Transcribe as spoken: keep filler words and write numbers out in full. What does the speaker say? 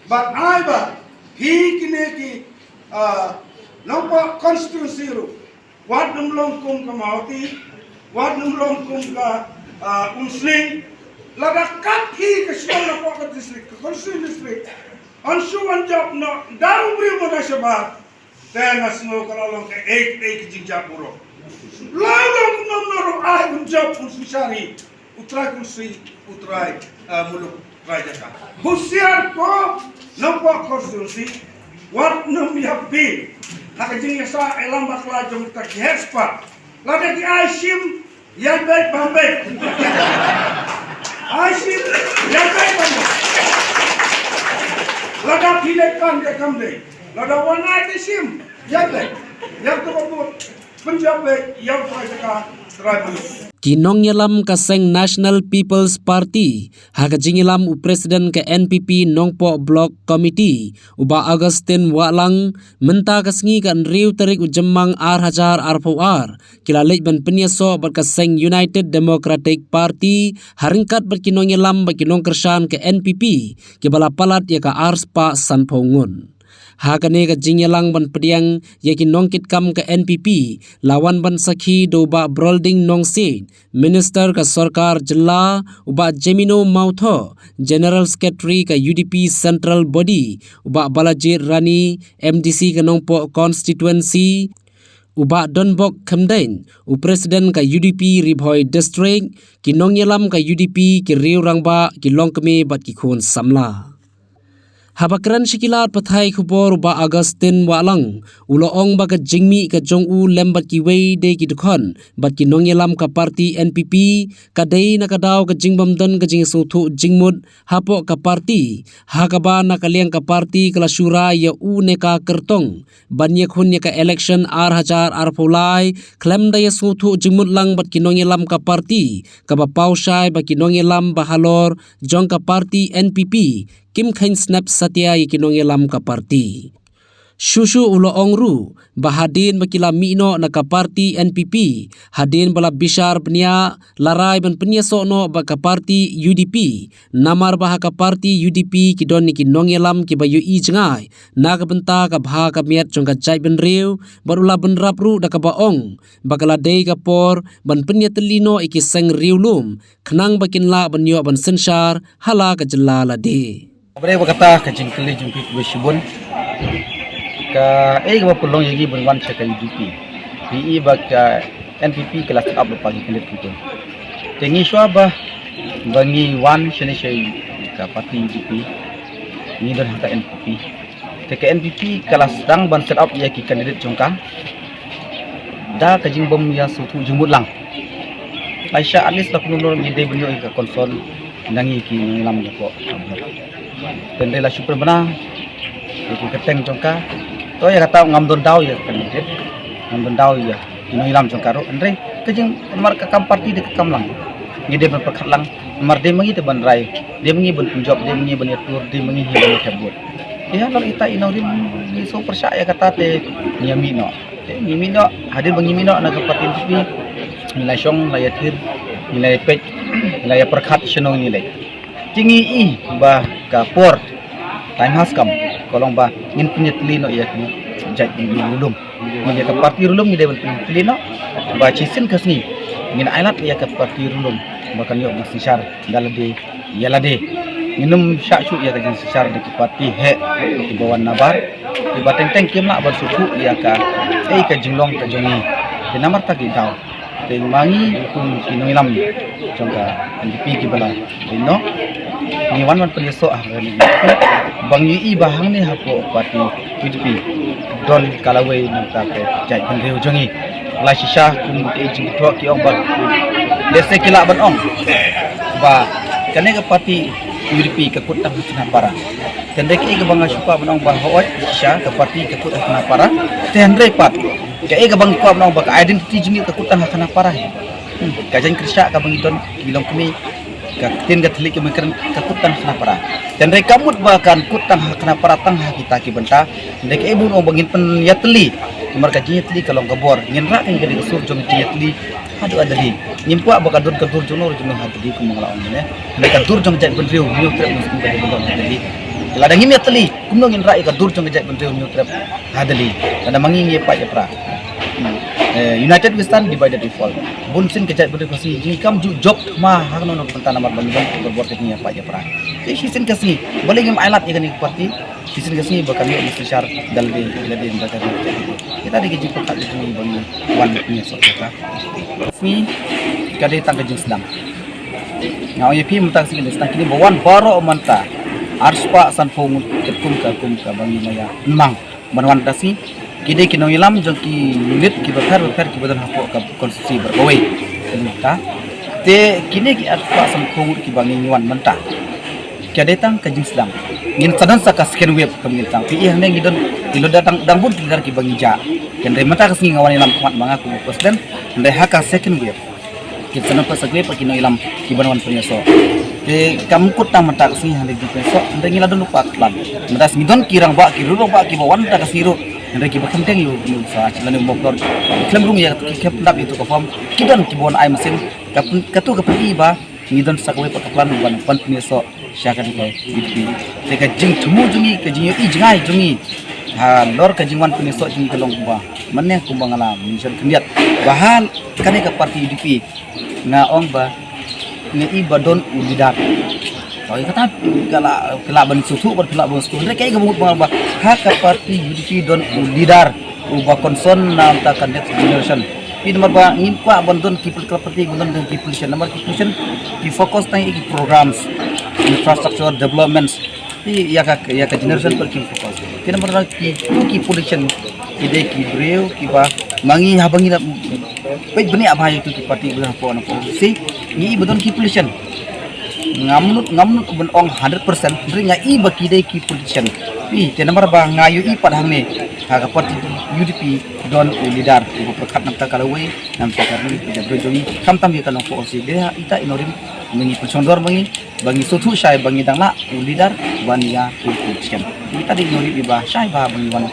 Bad ai ba hi kine ki, ah, Nongpoh constituency ruh, wat nym long kum ka Mawti, wat nym long kum ka, ah, Umsning, lada kat hi ka shnong napoh ka district, ka constituency district, yn shu wan jop noh da u briew mano shabar, te nga sngew ka la long kaei kaei ka jingjia burom. La long kumno kumno ruh ai un jop un synshar hi u trai khunswet, u trai, ah, muluk, trai jaka. Husiar ko Nongpoh constituency, wat nym ïa pynbeit ha ka jingïasah ïalam bakla jong kita ki heh spah. Lada ki ai shim, ïa beit bam beit. Ai shim, ïa beit bam beit. Lada phi leit pan ka kam dei. Lada wan ai te shim, ïa beit. Ïa to ka bud. Pynjop beit ïa u trai jaka, trai bud. Ki nongïalam ka seng National People's Party, ha ka jingïalam u President ka N P P Nongpoh Block Committee, u Bah Augustine Wahlang, mynta ka sngi ka hynriew tarik u Jymmang ar hajar arphew ar, ki la leit ban pynïasoh bad ka seng United Democratic Party, ha ryngkat bad ki nongïalam bad ki nongkyrshan ka N P P, kiba la palat ïa ka ar spah sanphew ngut. Ha kane ka jingïalang ban pdiang ïa ki nongkitkam ka N P P, la wan ban sakhi da u Bah Brolding Nongsiej, Minister ka Sorkar Jylla, u Bah Jemino Mawthoh, General Secretary ka U D P Central Body, u Bah Balajied Rani, M D C ka Nongpoh Constituency, u Bah Donbok Khymdeiñ, u President ka U D P Ri Bhoi District, ki nongïalam ka U D P, ki riew rangbah, ki longkmie bad ki khun samla. Haba kren sha ki lad pathai khubor u Bah Augustine Wahlang, u la ong ba ka jingmih ka jong u lem bad kiwei de ki dkhot bad ki nongïalam ka party N P P, ka dei na ka daw ka jingbym don ka jingsngewthuh jingmut hapoh ka party, ha kaba na ka liang ka party ka la shu rai ïa u ne ka kyrtong ban ïakhun ïa ka election ar hajar arphew lai, khlem da ïasngewthuh jingmut lang bad ki nongïalam ka party, kaba paw shai ba ki nongïalam ba halor jong ka party N P P, kim kheiñ snep satia ïa ki nongïalam ka party. Shuh shuh u la ong ruh, ba hadien ba ki la mih noh na ka party N P P, hadien ba la bishar bniah, la rai ban pynïasoh noh bad ka party U D P, namar ba ha ka party U D P ki don ïa ki nongïalam kiba ïohi jngai na ka bynta ka bha ka miat jong ka jaitbynriew, bad u la bynrap ruh da kaba ong ba ka la dei ka por ban pynïatylli noh ïa ki seng riewlum, khnang ba kin lah ban ïoh ban synshar ha la ka jylla lade. Khublei ba kata ka jingkylli jong phi kaba shibun. Kaei kaba pynlong ïa ngi ban wan sha ka U D P? Phi i ba ka N P P ka la set up lypa ki candidate ki. Te ngi shuwa ba, ba ngi wan shane sha ka party U D P, ngi don ha ka N P P. Te ka N P P ka la sdang ban set up ïa ki candidate jong ka da ka jingbym ïasngewthuh jingmut lang. Lashai at least la kumno kumno ngi dei ban ïoh ïa ka consent na ngi ki nongïalam jong ka. Te hynrei la shu pynbna ïa ki kyrteng jong ka. To ïa kata ngam don daw ïa ka candidate, ngam don daw ïa ki nongïalam jong ka ruh. Hynrei ka jing, namar ka kam party dei ka kam lang. Ngi dei ban pyrkhat lang, namar dei ma ngi te ban rai, dei ma ngi ban pynjop, dei ma ngi ban ïatur, dei ma ngi hi ban ïathep vote. Ïa, lada ita i nongrim ngi sngewpyrshah ïa kata te ngi ïa mih noh. Te ngi mih noh, hadien ba ngi mih noh na ka party N P P, ngi la shong, la ïathir, ngi la ïapeit, ngi la ïapyrkhat shano ngi leit. Te ngi i ba ka por, time has come, ka long ba ngin pynïatylli noh ïa ki jaitbynriew riewlum. Ngi ïa ka party riewlum ngi dei ban pynïatylli noh, ba shisien ka sngi ngin ailad ïa ka party riewlum ba kan ïoh ban synshar da lade ïa lade. Ngin ym shah shuh ïa ka jingsynshar da ki party heh kiba wan nabar, kiba teng teng kim lah ban sngewthuh ïa kaei ka jinglong ka jong ngi. Te namar kata ki daw, te ma ngi kum ki nongïalam jong ka N P P kiba la dei noh, ngi wan ban pynïasoh ha kane ka, ba ngi i ba hangne hapoh party U D P don ka lawei na ka jaitbynriew jong ngi. La shisha kum ki jingthoh ki ong ba, lehse ki lah ban ong ba kane ka party U D P ka kut tang ha Khanapara. Te hynrei kaei kaba nga shu kwah ban ong ba hooid, shisha ka party ka kut ha Khanapara. Te hynrei pat kaei kaba nga kwah ban ong ba ka identity jong ngi ka kut tang ha Khanapara. Hmm, ka jingkyrshan kaba ngi don ki longkmie, ka ktien ka thylliej ka mengkren ka kut tang ha Khanapara. Te hynrei ka mut ba kan kut tang ha Khanapara tang ha kita ki bynta. Hynrei kaei ba ngi ong ba ngin pynïatylli. Namar ka jingïatylli ka long ka bor. Ngin rah ka, ka dei ka sur jong ka jingïatylli haduh ha Delhi. Ngim kwah ba ka dur, ka dur jong no jong no ha Delhi kum ba nga la ong ne. Hynrei ka dur jong jaitbynriew, hynñiew trep nongshun ka dei ban don ha Delhi. Lada ngim ïatylli, kumno ngin rah ïa ka dur jong ka jaitbynriew Hynñiewtrep ha Delhi? Lada ma ngi ngi ïapait ïapra. Hmm. Eh, united we stand, divided we fall. Bun sien ka jaitbynriew Khasi jingkam ju jop ma ha kano kano ka bynta namar ba ngi don ka bor ka jingïapait ïapra. Te shisien ka sngi, balei ngim ailad ïa kane ka party? Shisien ka sngi ba kan ïoh synshar da lade lade da ka. Kita dei ka jingpyrkhat ka jong ngi ba ngi wan ïa ka sngi. Sngi ka dei tang ka jingsdang. Nga ong ïa phi mynta ka sngi ka dei sdang, kine ba wan baroh mynta. Arspah sanphew ngut, kum ka kum ka ba ngi maya. Nmang ban wan da sngi. Ki dei ki nongïalam jong ki unit kiba pher ba pher kiba don hapoh ka constituency baroh kawei. Mynta te kine ki arspah sanphew ngut kiba ngi wan mynta. Ka dei tang ka jingsdang. Ngin sa don sa ka second wave kum ngin tang. Phi ïa hangne ngi don, ngi don da dang, dang bun ki leader kiba ngi jah. Hynrei mynta ka sngi nga wan ïalam khmat ma nga kum u president. Hynrei ha ka second wave kin sa don pat sa wave ki nongïalam kiban wan pynïasoh. Te kam kut tang mynta ka sngi hynrei ki pynïasoh, hynrei ngi la don lypa ka plan. Mynta sngi don ki rangbah, ki rangbah kiba wan mynta ka sngi ruh. Hynrei kiba khlem deng ïa u, ïa u sa, lane u mawkhor. Khlem rung ïa, ki khlem pyndap ïa uto ka form. Ki don kiba wan ai mynsiem. Ka pyn-, kato ka pyni ba ngi don sa kawei pat ka plan ban, ban pynïasoh sha kane ka U D P. Te ka jingthmu jong ngi, ka jingïohi jngai jong ngi halor ka jingwan pynïasoh jong ngi ka long kumba, mane kumba nga la mention khyndiat ba ha kane ka party U D P, nga ong ba nga i ba don u leader. Ka ong kata ka la, ka la ban sngewthuh, ban pynlah ban sngewthuh. Hynrei kaei kaba mut ba nga ong ba ha ka party U D P don u leader uba concern na bynta ka next generation. Phi, namar ba ngim kwah ban don ki pol-, ka party ban don ki politician, namar ki politician ki focus tang ïa ki programs, infrastructure, developments. Phi, ïa ka, ïa ka generation pat kim focus. Phi, namar ba ki, tu ki politician ki dei ki briew kiba ma ngi haba ngi la peit bniah bha ïa tu ki party ba hapoh na opposition, ngi i ba don ki politician. Ngam nud, ngam nud ban ong hundred percent, hynrei nga i ba ki dei ki politician. Phi, te namar ba nga ïohi pat hangne ha ka party U D P don u leader uba pyrkhat na bynta ka lawei, na bynta ka ri, ka jaitbynriew jong ngi, khamtam ïa ka nongpoh sih. Dei ha ita i nongrim, ngi pynshongdor ma ngi ba ngi sngewthuh shai ba ngi dang lah u leader ban ïa u politician. Ita dei i nongrim iba shai bha ba ngi wan.